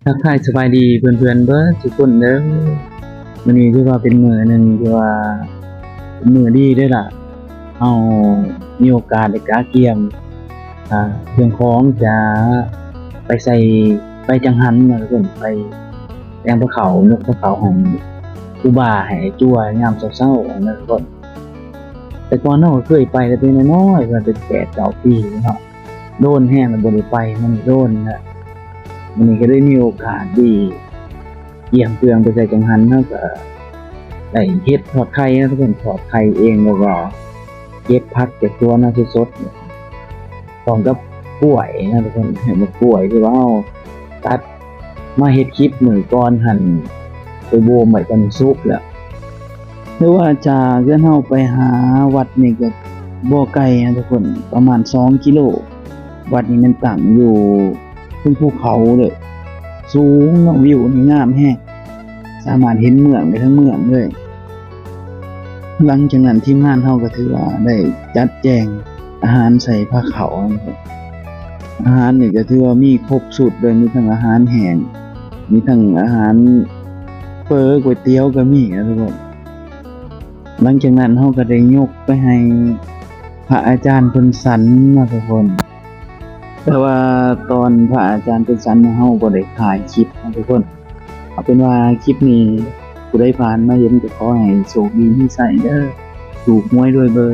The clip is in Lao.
ທັກທາຍສະບາຍດີເພື່ອນໆເບິດທຸກຄົນເດີ. ມື້ນີ້ຖືວ່າເປັນມື້ໜຶ່ງທີ່ວ່າເປັນມື້ດີເດີລະ. ເຮົາມີໂອກາດໄດ້ກະກຽມ ອາ ເຄື່ອງຂອງຈະໄປໃສ່ ໄປຈັງຫັນນະທຸກຄົນ, ໄປແຕ່ງພາເຂົ້າ ຍົກພາເຂົ້າໃຫ້ຄູບາ ໃຫ້ອ້າຍຈົວຍາມເຊົ້າໆນະທຸກຄົນ. ແຕ່ກ່ອນເຮົາກໍເຄີຍໄປແຕ່ເປັນນ້ອຍໆ ເມື່ອເປັນແປດເກົ້າປີເນາະ, ໂດນແຮງແລ້ວບໍ່ໄດ້ໄປ ມັນໂດນລະ. ມື້ນີ້ກໍເລີຍມີໂອກາດດີ ກຽມເຄື່ອງໄປໃສ່ກັງຫັນ, ເຮົາກໍໄດ້ເຮັດທອດໄຂ່ນະທຸກຄົນ, ທອດໄຂ່ເອງ ແລ້ວກໍເກັບຜັກເກັບຕົວມາສົດໆ ພ້ອມກັບກ້ວຍນະທຸກຄົນ, ໃຫ້ໝາກກ້ວຍທີ່ວ່າເຮົາຕັດມາເຮັດຄລິບມື້ກ່ອນຫັ້ນ ໄປໂບມໄວ້ຕອນມັນສຸກແລ້ວ. ຫຼືວ່າຈາກເຮືອນເຮົາໄປຫາວັດນີ້ກໍບໍ່ໄກນະທຸກຄົນ, ປະມານສອງກິໂລ. ວັດນີ້ແມ່ນຕັ້ງຢູ່ເທິງພູເຂົາເລີຍ, ສູງເນາະ, ວິວນີ້ງາມແຮງ, ສາມາດເຫັນເມືອງໄດ້ທັງເມືອງເລີຍ. ຫຼັງຈາກນັ້ນທີມງານເຮົາກໍຖືວ່າໄດ້ຈັດແຈງອາຫານໃສ່ພາເຂົ້າ. ອາຫານນີ້ກໍຖືວ່າມີຄົບຊຸດເລີຍ, ມີທັງອາຫານແຫ້ງ ມີທັງອາຫານເຝີ ກ໋ວຍຕຽວກໍມີນະທຸກຄົນ. ຫຼັງຈາກນັ້ນເຮົາກໍໄດ້ຍົກໄປໃຫ້ພະອາຈານເພິ່ນສັນເນາະທຸກຄົນ. ແຕ່ວ່າຕອນພະອາຈານເພິ່ນສັນເຮົາບໍ່ໄດ້ຖ່າຍຄລິບນະທຸກຄົນ. ເອົາເປັນວ່າຄລິບນີ້ຜູ້ໃດຜ່ານມາເຫັນກໍຂໍໃຫ້ໂຊກດີມີໄຊເດີ, ຖືກຫວຍລວຍເບີ.